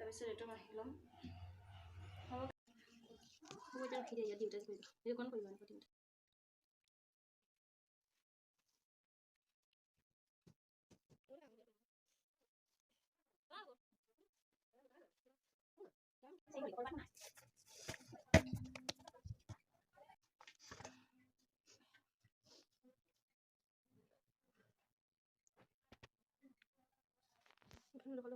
তাৰপিছত এইটো মাখি ল'ম। হ'ব হ'ব, এতিয়া ৰখি দিয়া। ইয়াত দিওঁতে কৰিবা, এইকণ কৰিবা, এনেকৈ দিওঁতে। এইখিনি ল'ব।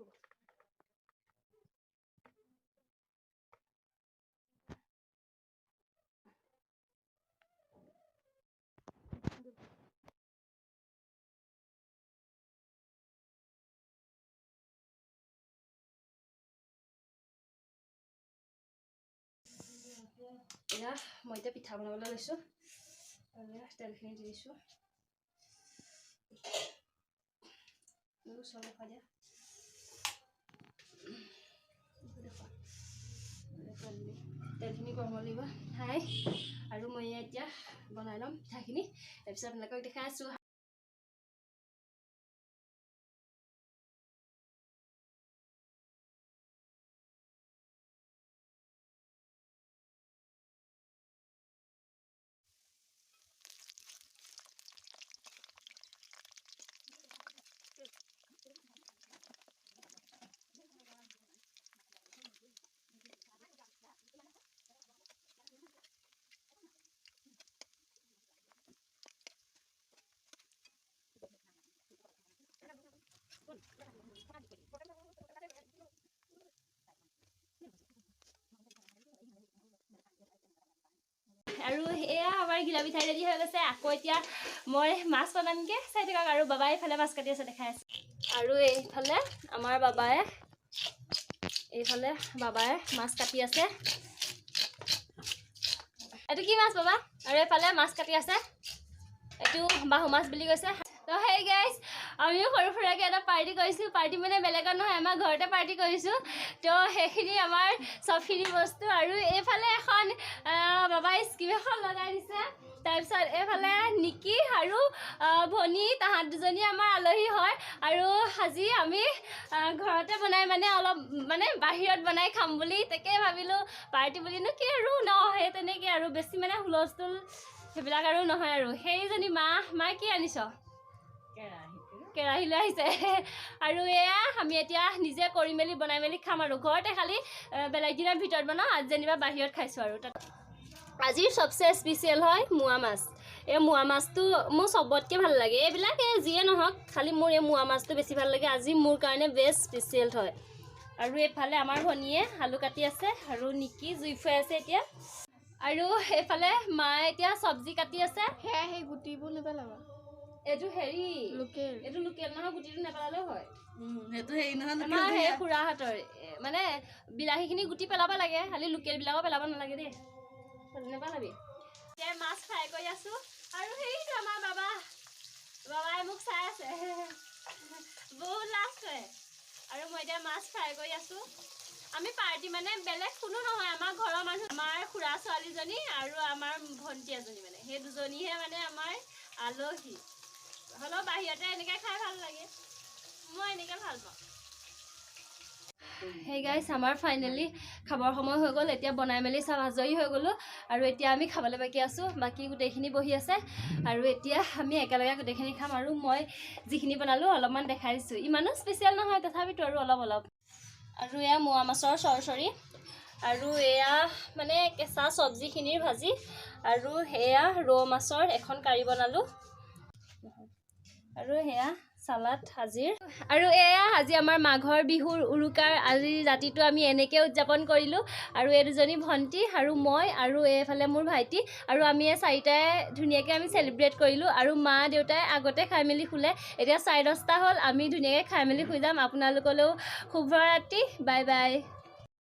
এয়া মই এতিয়া পিঠা বনাবলৈ লৈছোঁ আৰু এয়া তেলখিনি দি দিছোঁ। ওচৰলৈ দেখুৱাই দিয়া, দেখুওৱা। তেলখিনি গৰম হ'ব লাগিব। হাই, আৰু মই এয়া এতিয়া বনাই ল'ম পিঠাখিনি, তাৰপিছত আপোনালোকক দেখাই আছোঁ। আৰু এয়া আমাৰ ঘিলা পিঠা ৰেডি হৈ গৈছে। আকৌ এতিয়া মই মাছ বনামগৈ, চাই থাকক। আৰু বাবাই এইফালে মাছ কাটি আছে, দেখাই আছে। আৰু এইফালে আমাৰ বাবাই, এইফালে বাবাই মাছ কাটি আছে। এইটো কি মাছ বাবা? আৰু এইফালে মাছ কাটি আছে, এইটো বাহু মাছ বুলি কৈছে। তো সেই গাইজ, আমিও সৰু সুৰাকৈ এটা পাৰ্টি কৰিছোঁ। পাৰ্টি মানে বেলেগত নহয়, আমাৰ ঘৰতে পাৰ্টি কৰিছোঁ। তো সেইখিনি আমাৰ চবখিনি বস্তু। আৰু এইফালে এখন বাবাই স্কিম এখন লগাই দিছে। তাৰপিছত এইফালে নিকি আৰু ভনী, তাহাঁত দুজনী আমাৰ আলহী হয়। আৰু আজি আমি ঘৰতে বনাই, মানে অলপ মানে বাহিৰত বনাই খাম বুলি তাকে ভাবিলোঁ। পাৰ্টি বুলিনো কি আৰু ন, সেই তেনেকৈ আৰু বেছি মানে হুলস্থুল সেইবিলাক আৰু নহয়। আৰু সেইজনী মা, মা কি আনিছ? কেৰাহী লৈ আহিছে। আৰু এয়া আমি এতিয়া নিজে কৰি মেলি বনাই মেলি খাম আৰু ঘৰতে। খালি বেলেগ দিনৰ ভিতৰত বনাওঁ, আজি যেনিবা বাহিৰত খাইছোঁ। আৰু তাত আজিৰ চবচে স্পেচিয়েল হয় মোৱা মাছ। এই মোৱা মাছটো মোৰ চবতকৈ ভাল লাগে। এইবিলাক এই যিয়ে নহওক, খালি মোৰ এই মোৱা মাছটো বেছি ভাল লাগে। আজি মোৰ কাৰণে বেষ্ট স্পেচিয়েল হয়। আৰু এইফালে আমাৰ ভনীয়ে আলু কাটি আছে আৰু নিকি জুই ফুৱাই আছে এতিয়া। আৰু এইফালে মায়ে এতিয়া চব্জি কাটি আছে। সেয়া সেই গুটিবোৰ নেপেলাবা। এইটো হেৰি লোকেল, এইটো লোকেল নহয়, গুটিটো নেপেলালেও হয়। সেইটো হেৰি নহয়, আমাৰ সেই খুৰাহঁতৰ মানে বিলাহীখিনি গুটি পেলাব লাগে, খালি লোকেলবিলাকো পেলাব নালাগে দেই, নেপেলাবি। এতিয়া মাছ ফ্ৰাই কৰি আছোঁ। আৰু সেইটো আমাৰ বাবা, বাবাই মোক চাই আছে, বহুত লাজ কৰে। আৰু মই এতিয়া মাছ ফ্ৰাই কৰি আছোঁ। আমি পাৰ্টি মানে বেলেগ কোনো নহয়, আমাৰ ঘৰৰ মানুহ, আমাৰ খুৰা ছোৱালীজনী আৰু আমাৰ ভণ্টি এজনী, মানে সেই দুজনীহে মানে আমাৰ আলহী। হ'লেও বাহিৰতে এনেকৈ খাই ভাল লাগে, মই এনেকৈ ভাল পাওঁ। সেই গাইছ, আমাৰ ফাইনেলি খাবৰ সময় হৈ গ'ল। এতিয়া বনাই মেলি চব আজৰি হৈ গ'লোঁ আৰু এতিয়া আমি খাবলৈ বাকী আছোঁ। বাকী গোটেইখিনি বহি আছে আৰু এতিয়া আমি একেলগে গোটেইখিনি খাম। আৰু মই যিখিনি বনালোঁ অলপমান দেখাই দিছোঁ, ইমানো স্পেচিয়েল নহয় তথাপিতো আৰু অলপ অলপ। আৰু এয়া মোৱা মাছৰ চৰচৰি, আৰু এয়া মানে কেঁচা চব্জিখিনিৰ ভাজি, আৰু এয়া ৰৌ মাছৰ এখন কাৰী বনালোঁ, আৰু সেয়া চালাড আজিৰ। আৰু এয়া আজি আমাৰ মাঘৰ বিহুৰ উৰুকাৰ আজি ৰাতিটো আমি এনেকৈ উদযাপন কৰিলোঁ। আৰু এই দুজনী ভণ্টি আৰু মই আৰু এইফালে মোৰ ভাইটি আৰু আমি এই চাৰিটাই ধুনীয়াকৈ আমি চেলিব্ৰেট কৰিলোঁ। আৰু মা দেউতাই আগতে খাই মেলি শুলে। এতিয়া 10:30 হ'ল, আমি ধুনীয়াকৈ খাই মেলি শুই যাম। আপোনালোকলৈও শুভৰাত্ৰি, বাই বাই।